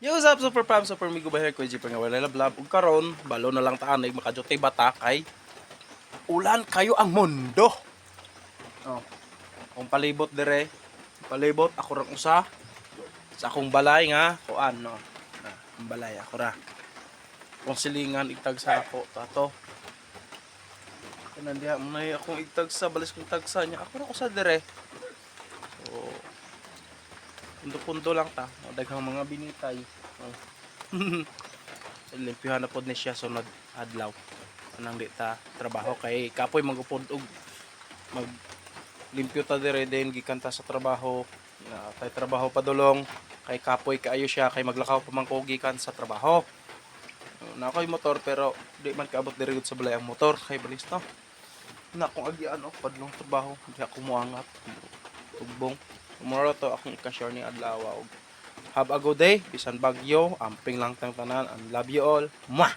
Yo, what's up, Super Pam, Super Migo Bahir, Kuya G, Pangawala Lablab. Ug karon, balo na lang taan, makajote bata kay ulan kayo ang mundo. Oh. Kung palibot dire, palibot ako rang usa sa akong balay nga kuan, no. Na, ang balay ako ra. Kung silingan igtag sa ako tato. Kanan diha mo na akong igtag sa balis kong tagsa niya. Ako ra usa dire. So pundo-pundo lang ta. Daghang mga binitay. Oh. Limpyuhan na pod ni siya sunod adlaw. Anang di ta trabaho kay kapoy magupod og mag limpyo ta dire, then gikan ta sa trabaho na tay trabaho padulong kay kapoy kaayo siya kay maglakaw pa man ko gikan sa trabaho. Na ako'y motor pero di man kaabot dire gud sa balay ang motor kay balis to. Na akong agian, oh, padulong trabaho di ako moangat. Tugbong. Tomorrow to akong ika-share ni adlaw og have a good day bisan bagyo, amping lang tang tanan, and love you all. Mwah!